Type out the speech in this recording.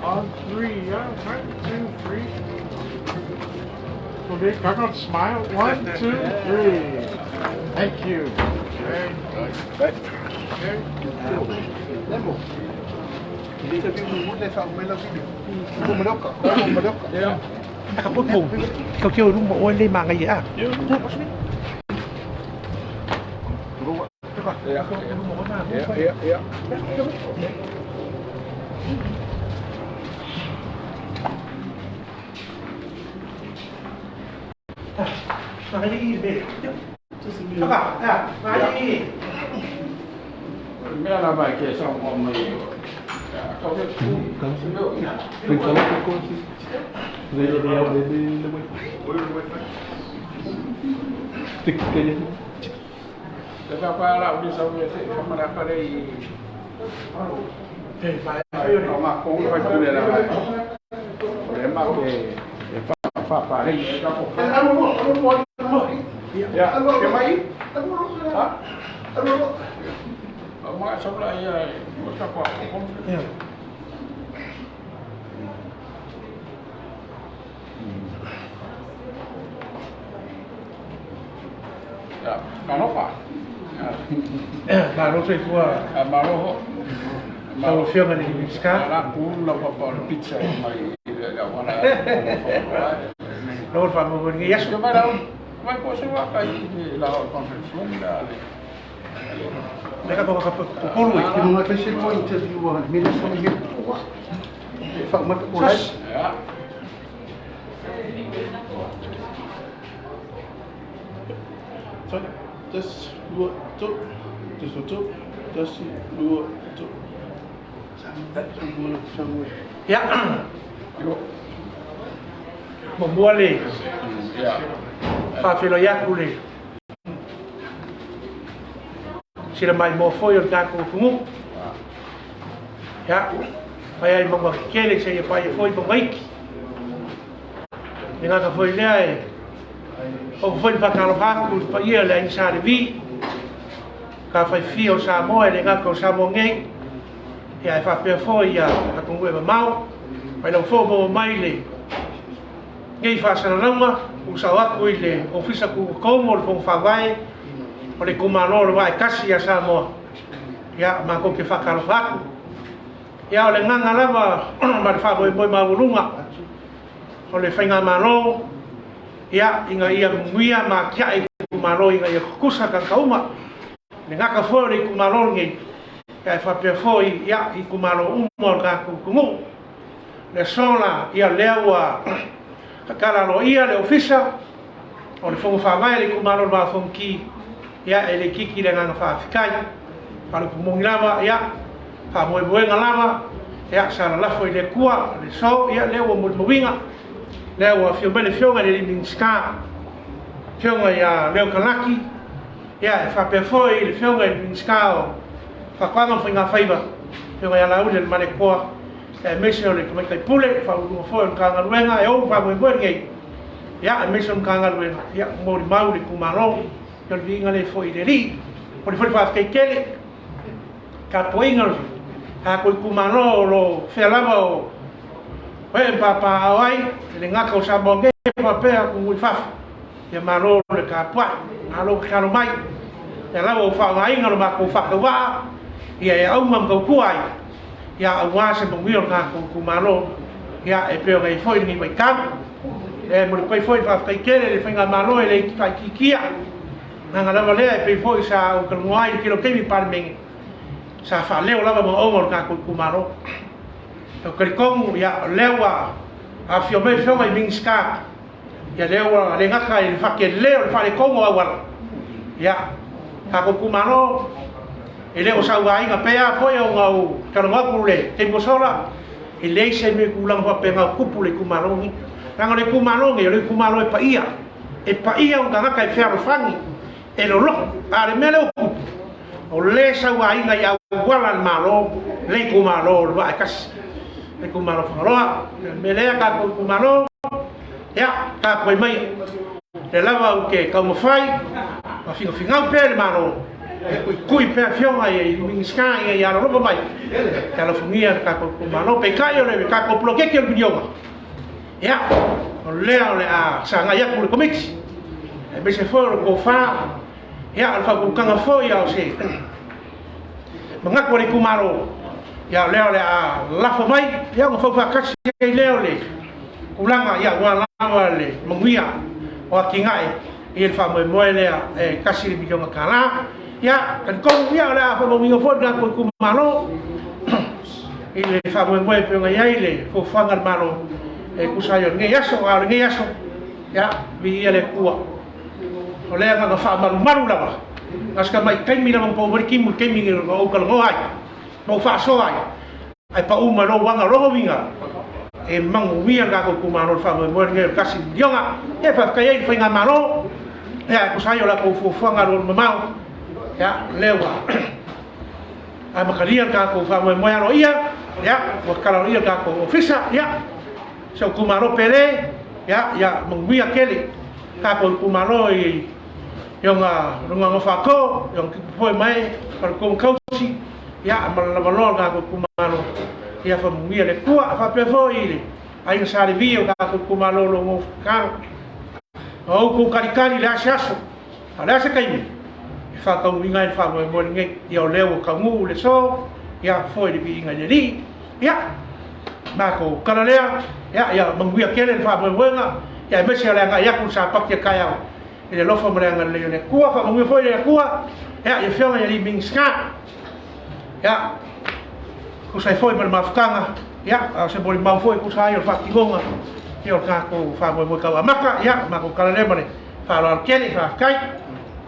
On three, yeah. One, two, three. Okay, come on, smile. One, two, three. Thank you. Okay. Okay. Malo soifua lau Afioga i le Minisita. Lau le faamoemoe i lenei aso. Lea ka popolu e. Ia, muamua le faafeiloai atu le sila maimoa foi o le tatou atunuu. Ia, mai ai mauga tetele seia paia foi mauga iti. Le gata foi lea e oo foi le faatalofa atu i le paia o le Aiga Sa Levi, ka faifia o Samoa e le gata o Samoa nei, ia e faapea foi ia atunuu e mamao, mai lau foi maua mai le nei faasalalauga, ua sao atu i le Ofisa Tutotonu o le Fono Faavae o le itumalo o le Vaa e Tasi ia Samoa. Ia, matou te faatalofa atu. Ia, o le agaga lava ma le faamoemoe maualuga o le Faigamalo, ia, ina ia manuia ma atiae itumalo ina ia tutusa tagata uma. Le gata foi o le itumalo lenei, Ia e faapea foi ia i itumalo uma o le tatou atunuu. Le aso la, ia lea ua tatala aloaia le Ofisa o le Fono Faavae a le itumalo o le Vaa o Fonoti, ia e le itiiti le agaga faafetai. A o le upu moni lava, ia, faamoemoega lava, ia sa lalafo i le Atua le aso, ia lea ua molimauina, lea ua afio mai le Afioga i le Minisita, Afioga ia Leo Talaki, ia e faapea foi le Afioga i le Minisita o Faatoaga ma Faigafaiva, Afioga ia Laaulialemalietoa, aemaise o le Tamaitai Pule, Faauluuluga foi o le Matagaluega e ou le faamoemoe lenei, ia aemaise o le Matagaluega, ia molimau le itumalo, ia o le viiga lea e foi i le Alii. Momoli foi le faafetai tele tapuaiga a lo tatou itumalo o lo o fea lava o ee ma papaaao ai, e le gata o Samoa nei faapea atunuu i fafo. Ia malo le tapuai, malo tatalo mai. Ia lava ua faaaogaina lo matou faatauvaa, ia e auga ma tautua ai, ia aua se manuia o le tatou itumalo, ia e pei ona i ai foi lenei vaitau. E momoli atu ai foi le faafetai tele i le Faigamalo e le faaitiitia, agaga lava lea e pei foi sa ou talanoa ai i le tele o taimi i le Palemene, sa faaleo lava manaoga o le tatou itumalo. Ou te talitonu ia o lea ua afifio mai afioga i Minisita, Ia lea ua le gata i le faatele o le faaletonu o auala, ia, tatou itumalo, e le o sauaina pea foi ona ou talanoa atu i le taimi ua sola, e leai se mea tulaga faapena o tupu i le itumalo lenei. Leaga o le itumalo lenei, o le itumalo e paia, e paia ona tagata e fealofani, e loloto. A o le mea lea ua tupu, o lea e sauaina i auala a le Malo le itumalo o le Vaa e Tasi, le itumalo o Fagaloa. O le mea lea tatou itumalo, ia, tapuai maia. O lea lava ou te taumafai ma finafinau pea i le Malo e tuitui pea afioga i Minisita ina ia alolofa mai e alofagia le tatou itumalo. Peitai o le tatou poloketi o le miliona, ia, o lea o le a sagai atu le Komiti, aemaise foi o le tofa Ia, o le faautautaga foi a o se manatu o le itumalo, ia o lea o le a lafo mai, ia ona faufaatasi ai lea o le tulaga, ia aua lava le manuia o atinae i le faamoemoe lea e $1 miliona. Ia, talitonu, ia o le a faamauina foi le tatou itumalo i le faamoemoe e pei ona i ai le fuafuaga a le Malo e tusa ai o lenei aso. A o lenei aso, ia, viia le Atua. O le agaga faamalumalu lava, na o si tamai taimi lava na pau mai le timu i le taimi na ou talanoa ai, na ou faasoa ai, ae pau mai lou aga, lona uiga, e manuia le tatou itumalo i le faamoemoe lenei o le $1 miliona. Ia e faafetai ai i le Faigamalo, ia e tusa ai o latou fuafuaga alualumamao, ia lea ua amatalia le tatou faamoemoe aloaia, ia ua tatala aloaia le tatou ofisa, ia si ou itumalo pele, ia, ia manuia tele. Tatou itumalo i ona luga nofo ato, i ona tupu foi mai faletonu tausi, ia ma le lavaloa o le tatou itumalo, ia faamanuia le Atua. Faapea foi i le aiga Sa Levi o le tatou itumalo o lo o nofo tatalo. O outou talitali i le a se aso, a o le a se taimi, e faataunuuina ai le faamoemoe lenei. Ia o lea ua taunuu le aso, ia foi le viiga i le Alii. Ia, matou tala lea, ia, ia manuia tele le faamoemoega, ia aemaise o le agai atu i le Sapati a taeao i le alofa ma le agalelei o le Atua. Faamanuia foi le Atua, ia, i Afioga i alii Minisita, ia, tusa ai foi ma le mafutaga, ia, a o se molimau foi tusa ai o le faatinoga, ia, o le tatou faamoemoe tau amata, ia, matou tala lea ma le faaaloalo tele, faafetai.